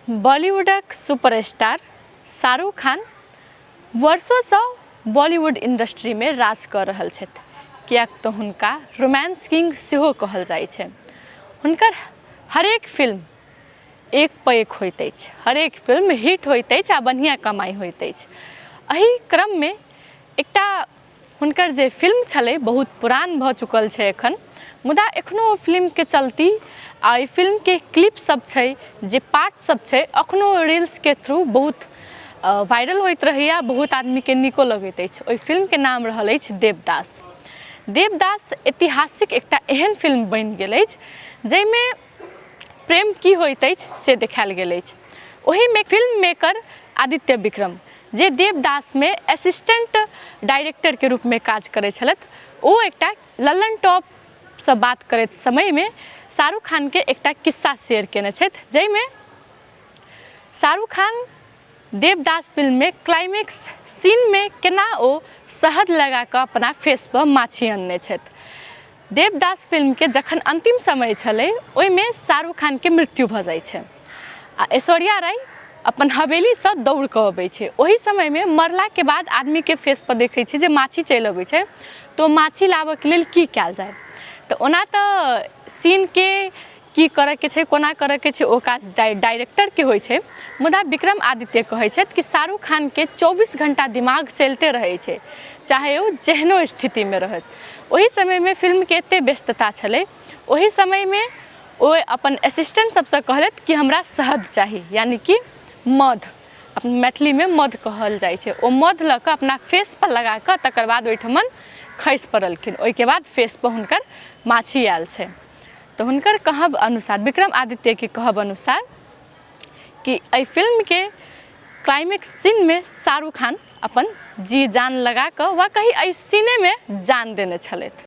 बॉलीवुडक superstar Shahrukh Khan वर्षोसँ Bollywood इंडस्ट्रीमे राज कऽ रहल छथि, किएक तऽ हुनका रोमांस किंग सेहो कहल जाइ छै। हुनकर हरेक फिल्म एक पर एक होइत अछि, हरेक फिल्म हिट होइत अछि आ बढ़िआँ कमाइ होइत अछि। एहि क्रममे एकटा हुनकर जे फिल्म छलै, बहुत पुरान भऽ चुकल छै एखन, मुदा एखनो ओ फिल्मके चलती आ एहि फिल्मके क्लिप सब छै, जे पार्ट सब छै, एखनो रील्सके थ्रू बहुत वायरल होइत रहैए, बहुत आदमीके नीको लगैत अछि। ओहि फिल्मके नाम रहल अछि देवदास। देवदास ऐतिहासिक एकटा एहन फिल्म बनि गेल अछि जाहिमे प्रेम की होइत अछि से देखायल गेल अछि। ओहिमे फिल्म मेकर आदित्य विक्रम, जे देवदासमे असिस्टेंट डायरेक्टरके रूपमे काज करै छलथि, ओ एकटा लल्लन टॉपसँ बात करैत समयमे शाहरुख खानके एकटा किस्सा शेयर केने छथि, जाहिमे शाहरुख खान देवदास फिल्ममे क्लाइमेक्स सीनमे केना ओ शहद लगा कऽ अपना फेसपर माछी अनने छथि। देवदास फिल्मके जखन अन्तिम समय छलै, ओहिमे शाहरुख खानके मृत्यु भऽ जाइ छै आ ऐश्वर्या राय अपन हवेलीसँ दौड़ कऽ अबै छै। ओहि समयमे मरलाके बाद आदमीके फेसपर देखै छै जे माछी चलि अबै छै, तऽ ओ माछी लाबऽके लेल की कयल जाय? तऽ ओना तऽ सीनके की करऽके छै, कोना करऽके छै, ओ काज डायरेक्टरके होइ छै, मुदा विक्रम आदित्य कहै छथि कि शाहरुख खानके 24 घण्टा दिमाग चलिते रहै छै, चाहे ओ जेहनो स्थितिमे रहथि। ओहि समयमे फिल्मके एते व्यस्तता छलै, ओहि समयमे ओ अपन असिस्टेंट सबसँ कहलथि कि हमरा शहद चाही, यानि कि मध, मैथिलीमे मध कहल जाइ छै। ओ मध लऽ कऽ अपना फेसपर लगा कऽ तकर बाद ओहिठमन खसि पड़लखिन। ओहिके बाद फेसपर हुनकर माछी आयल छै। तऽ हुनकर कहब अनुसार, विक्रम आदित्यके कहब अनुसार कि एहि फिल्मके क्लाइमेक्स सीनमे शाहरुख खान अपन जी जान लगा कऽ वा कही एहि सीनेमे जान देने छलथि।